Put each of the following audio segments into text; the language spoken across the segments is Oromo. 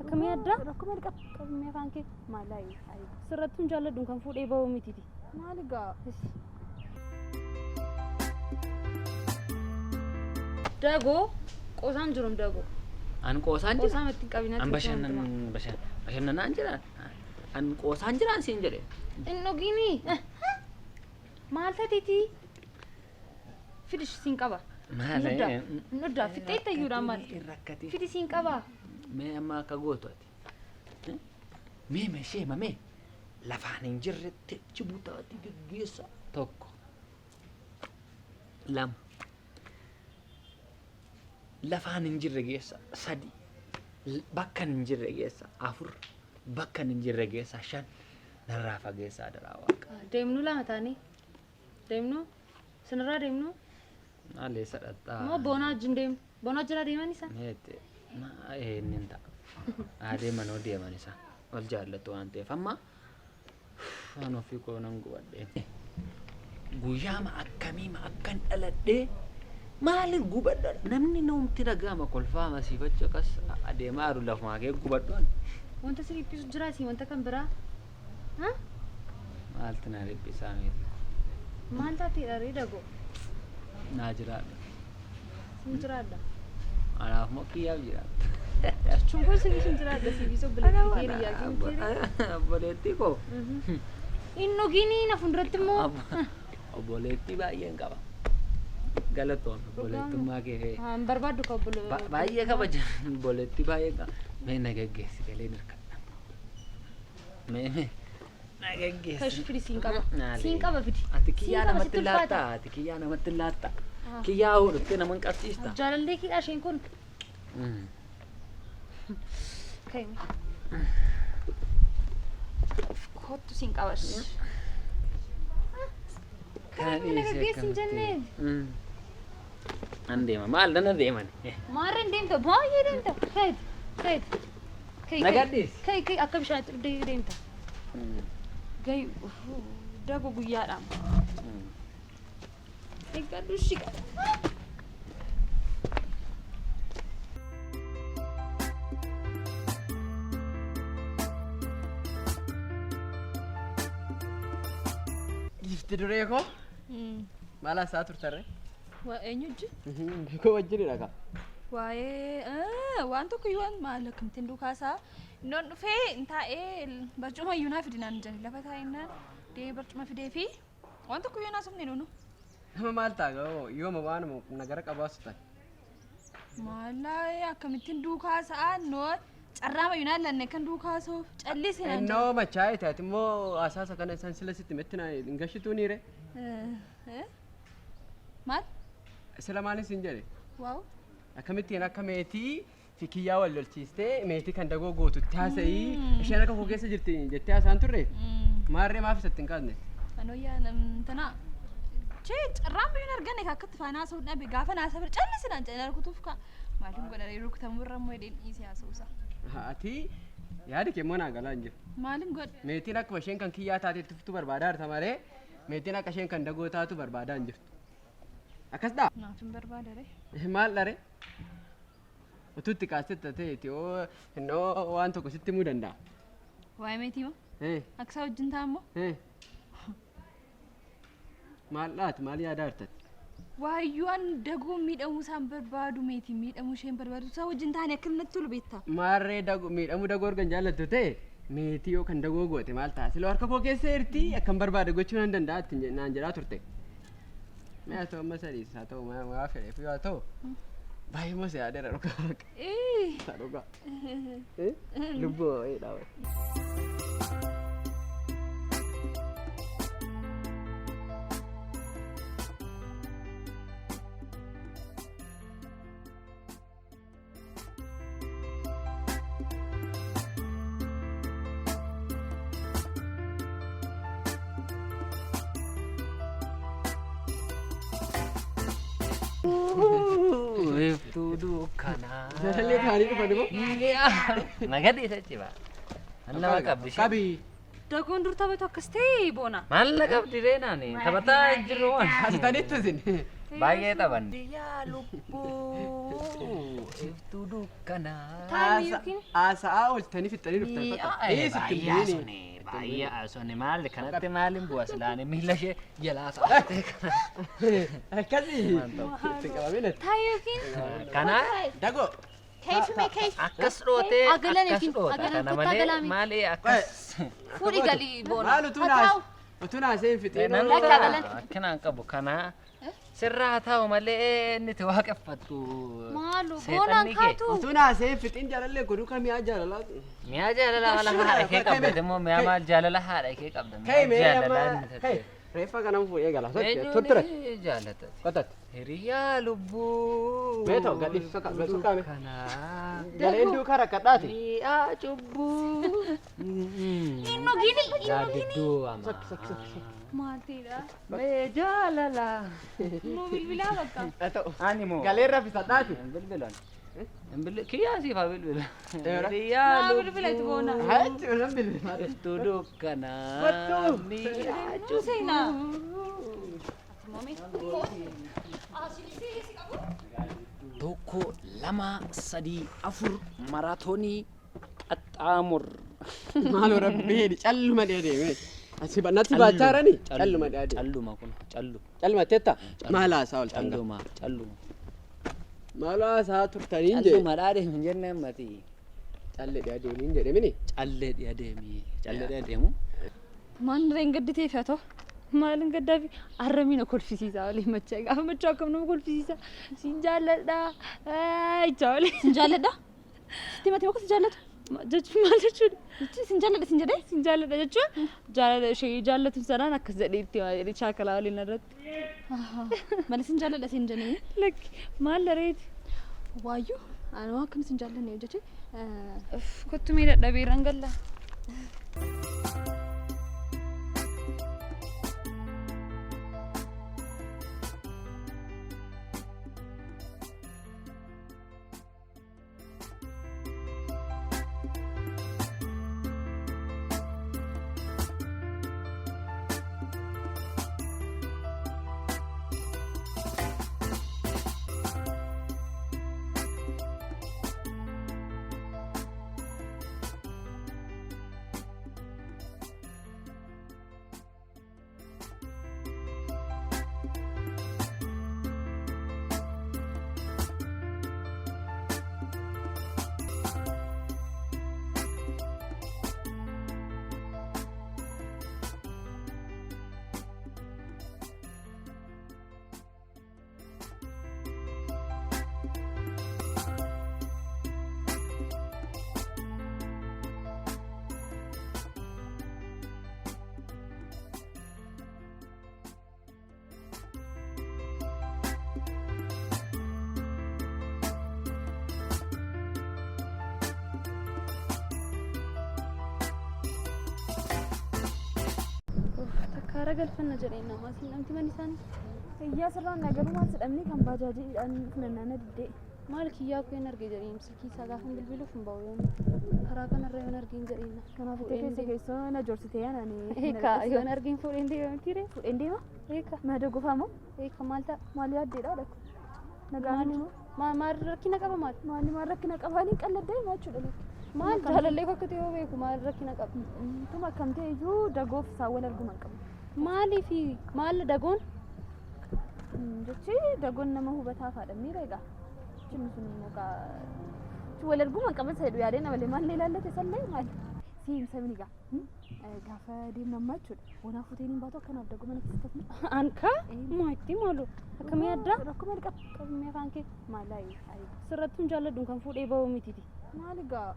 Akkamii adda? Rakkoo maal qaba? Qabimee afaan kee maal ayi ayi. Sirrattuu hin jaalladhu kan fuudhee ba'uu mitiiti. Maali gaa? Dagoo qoosaan jirum dagoo. An qoosaan jira. Qoosaan itti qabinaa An bashannanaan jira. An qoosaan jiraan siin jedhe. Hin dhugiini. Maal tateeti? Fidish siin qaba. Maal? Hin dhuddaa. Hin dhuddaa. Fixxee iyyuudhaan maal? Rakkatee. Fidi siin qaba. Mee amma akka gootu ati. Mee meeshee mamee lafaan hin jirretti achi butaati geggeessa. Tokko. Lama. Lafaan hin jirre geessa. Sadi. Bakka hin jirre geessa. Afur. Bakka hin jirre geessa. Shan. Narraa fageessaa daraa waaqa. Deemnuu lama taanii. Deemnuu. Sinirraa deemnuu. Maal eessa dhaqxaa? Moo boonaa wajjin deemu? Boonaa jira deeman isa? Meete ma eenyuun ta'a? Adeeman oo deeman isa. Wal jaallatu waan ta'eef amma waan ofii koo nan gubadhe. Guyyaama akkamiima akkan dhaladhee maalin gubadha namni namti dhaga'ama kolfaama siifachi akkas adeemaa jiru lafumaa kee gubadhu ani. Wanta si dhiphisu jira si wanta kan biraa? Ha? Maaltu na dhiphisaa meeti? Maal taateedha ree dagoo? Naa jiraadha. Sin jiraadha. Anaaf moo kiyyaaf jiraadha. Jechuun kun siif hin jiraadha siif isa obboleettii kee hiriyaa kee miti ree? Obboleettii koo. Hin dhugiini na fuulduratti immoo. Obboleettii baay'een qaba. Galatoon obboleettummaa kee fe'e. Hin barbaaddu ka obbolo. Baay'ee kabaja obboleettii baay'ee qaba. Mee na geggeessi galee hirkadha. Mee mee na geggeessi. Kash fidi siin qaba. Maali? Siin qaba fidi. Ati kiyyaa Siin qaba, namatti sitti ulfaata. laattaa? Ati kiyyaa namatti laattaa? Kiyyaa hoo dhuftee nama hin qabsiista? Jaalallee keedha isheen kun. Ka'i. Kottu siin qabas. Kana Karaa na geggeessi hin jennee. An deema maal dana deeman? Maarra hin deemta baay'ee deemta. Ka'i ka'i. Ka'i. Na gadhiisi. Ka'i ka'i akka bishaanitti dhugdee deemta. Gahi dago guyyaadhaan. Eeggadhu ishii qaba. Gifti duree koo maal haasaa turtarre? Waa eenyu wajjin? Koo wajjinidha kaa. Waa'ee waan tokko iyyuu waan maal akkamittiin duukaasaa innoon dhufee hin taa'ee barcuma iyyuu naa fidi naan jedhe lafa taa'ennaan deemee barcuma fidee fi waan tokko iyyuu naasofne nuunu. Nama maal ta'a ga'oo yooma waanuma nagara qabaasu ta'e. Maallaa akkamittiin duukaasaa noo carraa mayyuu naan lanne kan duukaasuuf callise naan jedhe. Innoo machaa'e taate immoo hasaasa kana isaan sila sitti metti na hin gashituu niire. Maal? Sila maalin siin jedhe? Waaw. Akkamittiin akka meetii fi kiyyaa wal lolchiistee meetii kan dagoo gootutti haasa'ii isheen akka koo keessa jirti jettee haasa'an turre maarree maaf isatti hin kaasne? Anooyyaa tanaa. Chee carraan biyyuun arganne kan akkatti faana haasa'uu dhabe gaafa naasa bira callise naan jedhe rukutuuf ka maaliin godha rukutamuu irra immoo hidheen dhiisee haasa'uusa. Ati yaadi kee immoo naa galaa hin jiru. Maaliin godhe? Meetiin akkuma isheen kan kiyyaa taatetti fuftu barbaadaa jirta malee meetiin akka isheen kan dagoo taatu barbaadaa hin jirtu. Akkas dhaa? Naaf hin barbaada ree. Maal dharee? Utuu itti kaastetta ta'eeti yoo innoo waan tokko sitti himuu danda'a. Waa'ee meetii moo? Eh, Akka isaa wajjin ta'a immoo? eh. Maal dhaati maal yaadaa jirtati? Waayyuu an dagoo miidhamuu isaan barbaadu meetiin miidhamuu isheen barbaadu isaa wajjin taane akka natti tolu beektaa? Maarree dagoo miidhamuu dagoo erga hin jaallattu ta'e meetii yoo kan dagoo goote maal ta'a? Siloo harka koo keessa jirti akkan barbaade gochuu nan danda'a ittiin naan jedhaa turte. Mee haa ta'u amma sadiis haa ta'u maa fedheef yoo haa ta'u baay'ee moo si yaadeera dhugaa waaqa. Isa dhugaa. Lubbuu wayii dhaaba. Iftuu dukkanaa. Jaalallee ta'anii dhufan immoo. Nagadii isa ciba. Nama qabdi ishee. Qabi. Dagoon dur taphatu akkas ta'e boona. Maal na qabdi reenaani? Taphataa jiru waan. Asitanitti isin. Baay'ee taphanne. Yaa lubbuu. Iftuu dukkanaa. Taa'imi yookiin Haasa'aa ooltanii fixxanii dhuftan fakkaata. Dhiisi itti hin Baay'ee bu'ini. suni baay'ee suni maali kanatti maaliin bu'a silaani miila ishee jalaa fa'aatee kana. Akkasii. Itti qabamee natti. Taa'ii yookiin Kana Dagoo. keefi mee keefi. akkas dhootee Agalan akkas yookiin dhoota agalan kana kottaa malee galaami. maali akkas. Fuudhi galii boona. Maal utuu Haa taa'u. utuu naasee hin fixiin. Nan Lakki agalan. akkanaan qabu kana sirraa taa'u malee inni itti waaqeffattu. Maaloo Seexanni boonaan kee. kaatu. Utuu naasee hin fixiin jaalallee godhuu kan mi'aa jaalalaa. Mi'a jaalala mala haadha kee qabda immoo mi'a maal jaalala haadha kee qabda. Mi'a Kai mee jaalalaa amma inni kai taate. reeffa kanan fuudhee gala. Turture. Eenyuun jaallatati? Qotat. Hiriyaa lubbuu. Mee ta'u gadhi soqa soqaame. Kanaa. Galeen duukaa rakkadhaati. Mi'a cubbuu. Inno gini inno gini. Gaaddidduu ama. Maal ta'edha? Mee jaalala. Nu bilbilaa bakka. Haa ta'u. Ani moo. Galeen raffisadhaati. Hin bilbilan. Hin bilbil kiyyaa siif haa bilbilu. Eera. Hiriyaa Naa bilbila itti boona. Haati nan bilbilaa. Iftuu dukkanaa. Kottu. Mi'a Nu seenaa. Tokko lama sadii afur maraatoonii qaxxaamur. Maaloo rabbiin calluma dhiya deeme. Asi natti baachaa jirani calluma dhiya deeme. Calluma kun callu. Calluma teetta maal haasaa ooltan gaa? Calluma calluma. Maal haasaa turtaniin jee? Calluma dhaa deemi jenne ammati. Calle dhiya deemiin jedhe mini. Callee dhiya deemi. Callee dhiya deemu. Maal reen gadditeef haa ta'u. Maalin gaddaafi arramiina kolfisiisaa waliin machaa gaafa machaa akkam nama kolfisiisa siin jaalladha jechaa waliin. Sin jaalladha? Sitti himate bakka si jaallatu? Jechuun maal jechuudha? Jechuun sin jaalladha sin jedhee? Siin jaalladha jechuun jaalala ishee jaallatu sanaan akkas jedhee itti himaa jedhee shaakalaa waliin irratti. Malee sin jaalladha sin jedhee. Lakki maal lareeti? Waayyuu ani waan akkam sin jaallanne jechuun. Kottu mee dadhabeeraan galla. Takkaara galfanna jedheen namaa siin dhamti manni isaanii. Iyyaa sirraan nagarumaan sidhamni kan baajaajiidhaan filannaan diddee. Maal kiyyaa koo hin arge jedheen silkii isaa gaafa bilbiluuf hin ba'u yoon karaa kanarra yoon argeen jedheen. Kanaaf itti keessa keessoo na joorsitee yaanani. Eeka yoon argeen fuudheen deema mitiire. Fuudheen deema? Eeka Mana doggofaa moo? eeka maal ta'a? Maal yaaddeedha dhaqu? Nagaan immoo? Maal rakkina qaba maal? Maali maal rakkina qabaanii qalladdaa himaa jechuudha lakki. Maal jaalallee fakkaatu yoo beeku maal rakkina qaba? Tuma akkam ta'e iyyuu dagoof isaan wal arguma hin qabu. Maaliifi maal dagoon? Jechi dagoon nama hubataa faadha miira egaa. Cimmi sun immoo gaa wal arguma hin qaban isa yaadee nama malee maal ilaallate sallee maal? Si himsa mini gaa. Gaafa deemnu ammaa jechuudha. Bonaa fuuteen hin baatu akkanaaf dagoo mana keessatti. Anka moo itti maalu akkamii adda? Rakkoo maal qaba? Qabamee afaan kee Maal ayi ayi. sirrattuun jaalladhuun kan fuudhee ba'uu mitiiti. Maal egaa?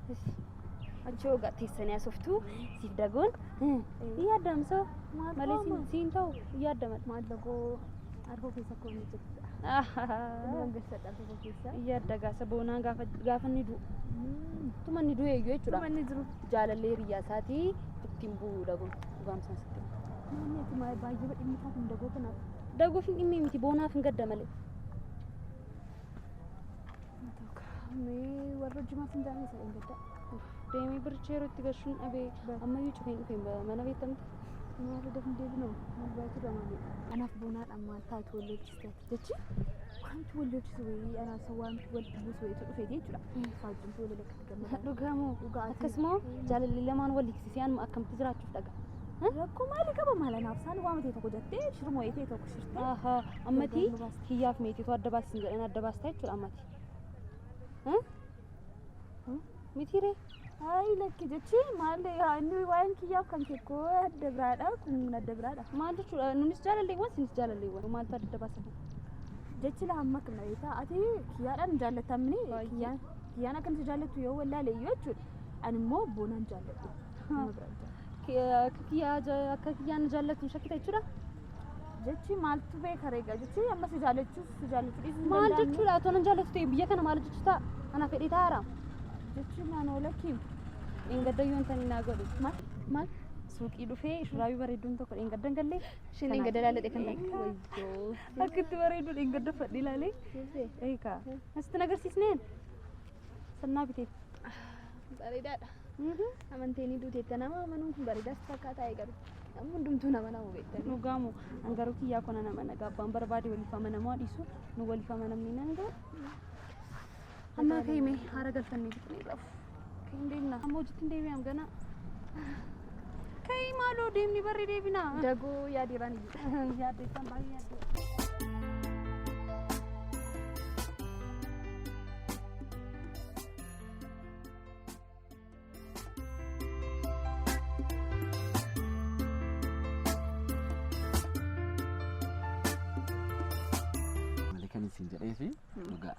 Achi hoogaa teessanii asooftuu siif dagoon yaadamsa malee siin ta'u yaadama. Maal dagoo harka keessa akkoo inni jirtu. Inni galchadha harka keessa. Yaadda gaasa boonaan gaafa gaafa inni du'u. Tuma inni du'e iyyuu jechuudha. Tuma inni jiru. Jaalallee hiriyyaa isaatii ittiin bu'uu dagoon dhugaamsaan sitti. Maanni ati maal baay'ee badhimmi taatu dagoo kanaaf. Dagoof hin dhimmee miti boonaaf hin gadda malee. Mee warra jimaaf hin taane isa hin gadda. Deemee biricha yeroo itti gashuun dhabee ammayyuu cufeen dhufeen mana beektamte. Maal dafin deebinoo maal baay'ee maali. Anaaf boonaadhaan maal taatu wal lolchisteeti jechi. Wanti wal lolchisu wayii anaasa wanti wal buusu wayiitu dhufee jechuudha. Faajjumtuu wal akka gammada. Dhugaamoo Dhugaa akkasuma jaalalli lamaan wal hiiksisee anuma akkamitti jiraachuuf dhaga. Rakkoo maalii qaba maal anaaf isaan waama ta'e tokko jettee shirma wayii ta'e tokko shirtee. Ahaa ammati kiyyaaf meetiitu adda baasin jedhan adda baasta jechuudha ammati. Mitiiree? Hayi lakki jechi maal inni waa'een kiyyaaf kan keekoo adda biraadha kun adda biraadha. Maal jechuudha nunis jaalalleewwan sinis jaalalleewwan maaltu adda baasa kun? Jechi laa amma akkam dhabeessa ati kiyyaadhaan jaallatamni kiyyaan kiyyaan akkamti jaallattu yoo wallaale iyyuu jechuudha. Ani immoo boonaan jaalladhu. Nama biraan jaalladhu. Akka kiyyaa akka kiyyaan jaallattu shakkita jechuudha. Jechi maaltu beeka reega jechi amma si jaallachuuf si jaallachuu dhiisuu hin Maal danda'amne. jechuudha otoo nan jaallattu ta'e biyya kana maal jechuu ta'a? Ana fedhii taa'aara. Jechi naannoo lakki Dheengadda tani naa godhe. maal maal Suuqii dhufee shuraabii bareedduun tokko dheengaddan gallee. Isheen dheengadda laalladhe kan ta'e. Wayyoo. Akkitti bareedu dheengadda fadhi ilaalee. Eegaa. Asitti agarsiisneen. Sannaa bitee. Bareedaadha. Amanteen duuteetta nama amanuun kun bareedaas fakkaataa eegalu. Namni hundumtuu nama nama beektan. Dhugaamu an garuu kiyyaa kona nama nagaa abbaan barbaade waliif amanamoo dhiisu nu waliif amanamne nan gara. Amma ka'ime haara galfannee fixnee rafu. Ka'in deemna. Amma hojiitti hin deebi'am gana. Ka'ii maaloo deemni barri deebina. Dagoo yaadeeraan iyyuu. Yaaddeessan baay'ee yaadde. Malee kan isin jedhee fi dhugaa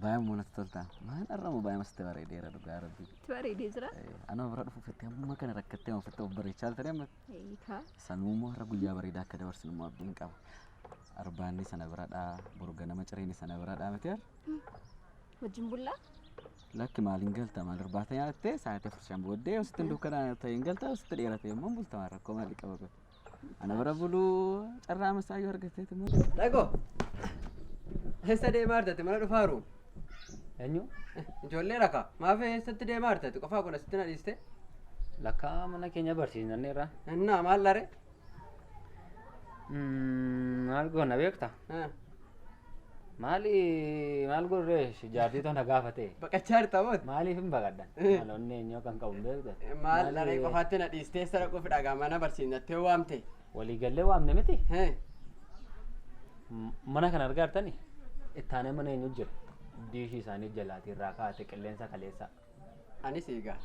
baay'ee natti tolta. Maal har'amu baay'ee sitti bareedeera dhugaa rabbi. Itti bareedee jira. Anuma bira dhufuuf itti amma kana rakkattee ofitti of bareechaa turte amma. Eeyikaa. Sanuu immoo har'a guyyaa bareedaa akka dabarsinu immoo abdiin qaba. Arbaanni sana biradhaa, boru ganama cireenni sana biradhaa miti har'a. Wajjin bullaa? Lakki maaliin galta maal irbaata nyaattee sa'aatii 4:05 booddee yoo sitti dukkanaa ta'e hin galta yoo sitti dheerate immoo hin bulta maal rakkoo maalii qaba kun. Ana bira buluu carraa masaayyuu argatteeti immoo. Dhagoo. Eessa deemaa jirtati mana dhufaaru? Eenyu? Ijoollee raka. Maaf eessatti deemaa jirtati? Qofaa kun asitti na dhiiste? Lakkaa mana keenya barsiisnanneerra. Innaa maal lare? Maal goona beekta? Maali maal godhee jaartii tona gaafate? Baqachaa jirta mooti? Maaliif hin baqadhan? Maloonni eenyu kan qabu hin beektu? Maal laree qofaatti na dhiiste eessa dhaquuf dhagaa mana barsiisnattee waamte? Waliigallee waamne miti? Mana kana argaa jirtani? Ittaanee mana eenyu jira? Diishii isaanii jalaatii irraa kaa'ate qilleensa kaleessa. Anis egaa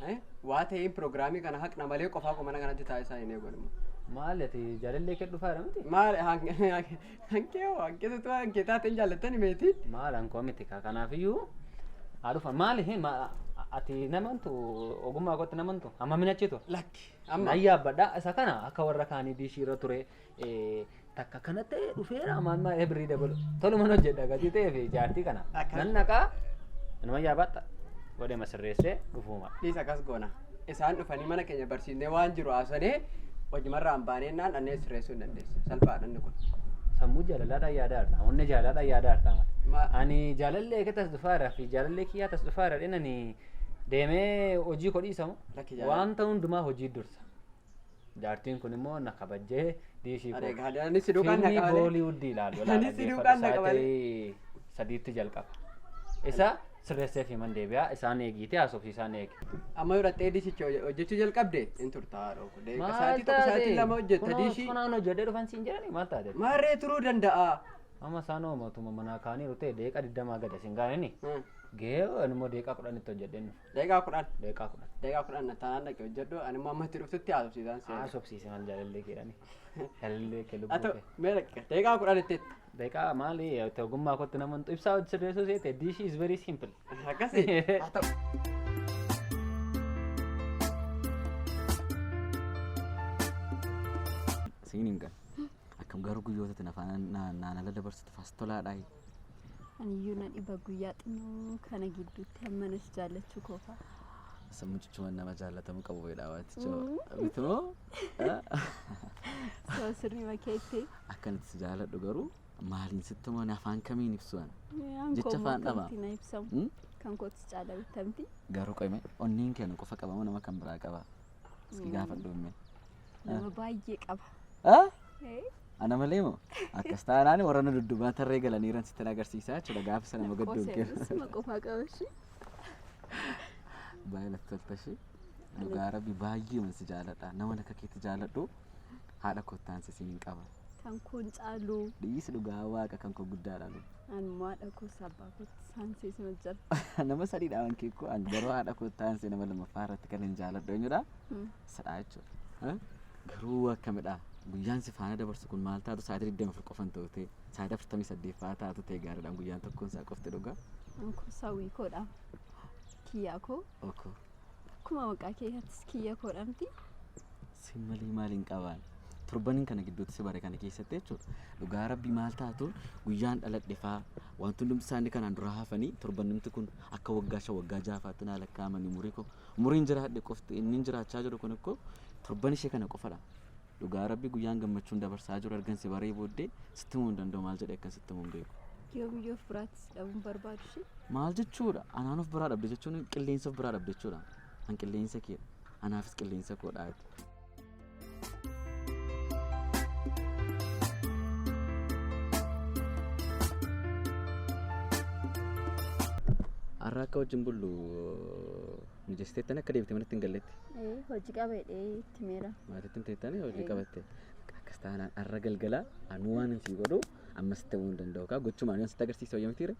waa ta'een pirogiraamii kana haqna malee qofaa koo mana kanatti taasisaa hin eegan immoo. Maal ati jaalallee kee dhufaa jira miti? Maal hankee hoo hankeetu hankee taateen jaallattani meetii? Maal hankoo miti kanaafiyyuu haa dhufan maali ati namantu ogummaa kootti namantu amma minachitu? Lakki amma. Nan yaabbadha isa kana akka warra kaanii diishii irra ture takka kana ta'e dhufeera maal maal birrii dabalu toluman hojjedha gatii ta'ee fi jaartii kana nan naqaa inuma yaabbadha godhe masirreessee dhufuuma. Dhiisa akkas goona isaan dhufanii mana keenya barsiisnee waan jiru haasonee hojimarraa hin baanee naan dhannee sirreessuu hin dandeesse salphaadha inni kun. Sammuu jaalalaadhaan yaadaa jirta onnee jaalalaadhaan yaadaa jirta. Ani jaalallee kee tas dhufaara fi jaalallee kiyyaa tas dhufaara dhinani deemee hojii koo dhiisamu wanta hundumaa hojii dursa. Jaartiin kun immoo na kabajjee diishii koo. Anis si duukaan na Fiilmii qabalee. Booliwuddii ilaalu. Anis si duukaan na qabalee. Sa'aatii 3tti jalqaba. Isa sirreessee fi man deebi'aa isaan eegiitee haasofsiisaan eegi. Amma yoo dhattee diishicha hojjechuu jalqabde hin turtaa dhooku. Maal Sa'aatii 1 sa'aatii 2 hojjetta diishii. Kunaan hojjedhee dhufan siin jedhani maal taate? Maarree turuu danda'a. Amma isaan oomatuma manaa kaaniiru ta'e deeqa 20 gad isin gaanini. Gahee ani immoo deeqaa 10tti hojjedheen dhufa. Deeqaa 10. Deeqaa 10. Deeqaa 10 taanaan dhaqee hojjedhu ani immoo ammatti dhuftutti haasofsiisaan seera. Haasofsiise maal jaalallee keedhani. Jaalallee kee lubbuu Haa ta'u kee. mee dhaqqa deeqaa 10tti. Deeqaa maali ogummaa kootti namantu ibsaa sirreessuu seete diishii is very simple. Akkasi haa ta'u. Siin hin galu. Akkam garuu guyyoota ati afaan naan ala dabarsitu faas tolaadhaa. Aniyyuu na dhiba guyyaa xinnoo kana gidduutti hammanas jaallachuu koofaa. Sammuu cichuman nama jaallatamu qabu wayiidha waanticha. Mitimoo? Soo sirrii makeettee. Akkanatti si jaalladhu garuu maaliin sitti moo afaan kamiin ibsu ani? Jecha afaan dhabaa. Akkamitti na ibsamu? Kan kootis caala bittamti. Garuu qo'ime onneen keenya qofa qaba moo nama kan biraa qaba? Iski gaafadhu himee. Nama baay'ee qaba. Ana malee moo akkas taanaan warra nu dudduubaan tarree galaniiran sitti agarsiisaa jechuudha gaafa sana nama gadduun kennu. Sima qofaa qabashi. Baay'ee natti tolta ishee. Dhugaa rabbi baay'ee si jaaladha. Nama akka keetti jaaladhu haadha kottaan si siin qaba. Kan kun caalu. Dhiisi dhugaa waaqa kan koo guddaadha lu. Ani haadha koos abbaa kootti saansee sima jala. Nama sadiidha waan keekoo ani garuu haadha kottaan si nama lammaffaa irratti kan hin jaaladhu eenyudha? Sadhaa jechuudha. Garuu akkamidha? Guyyaan si faana dabarsu kun maal taatu sa'aatii 24 qofan ta'u ta'e sa'aatii 48 fa'aa taatu ta'e gaariidhaan guyyaan tokkoon isaa qofti dhugaa. An koo sawwii koodha. Kiyyaa koo. Okoo. Akkuma maqaa keeyaattis kiyya koodha miti. Si malee maaliin qabaan? Torbaniin kana gidduutti si bare kana keessatti jechuudha. Dhugaa rabbi maal taatu guyyaan dhaladhe fa'aa wanti hundumti isaanii kanaan dura hafanii torbannumti kun akka waggaa 5 waggaa 6 fa'aatti naa lakkaa'amanii umurii koo umuriin jiraadhe qofti inni jiraachaa jiru kun ikkoo torban ishee kana qofadha. Dhugaa rabbi guyyaan gammachuun dabarsaa jiru argan si baree booddee sitti himuu hin danda'u maal jedhee akkan sitti himuu hin beeku. Yoomiyyuu of biraattis dhabuun barbaadu ishee. Maal jechuudha? Anaan of biraa dhabde jechuun qilleensa of biraa dhabde jechuudha. An qilleensa keedha. Anaafis qilleensa koodha. Har'a akka wajjin bullu mijeessiteettan akka deebite manatti hin galletti. Hojii qaba jedhee itti meera. Maatiitti hin teettanii hojii qabatte. Akkas taanaan har'a galgala anuu waan hin sii godhu amma sitti himuu hin danda'u kaa gochumaan yoo sitti agarsiisa wayya mitiire.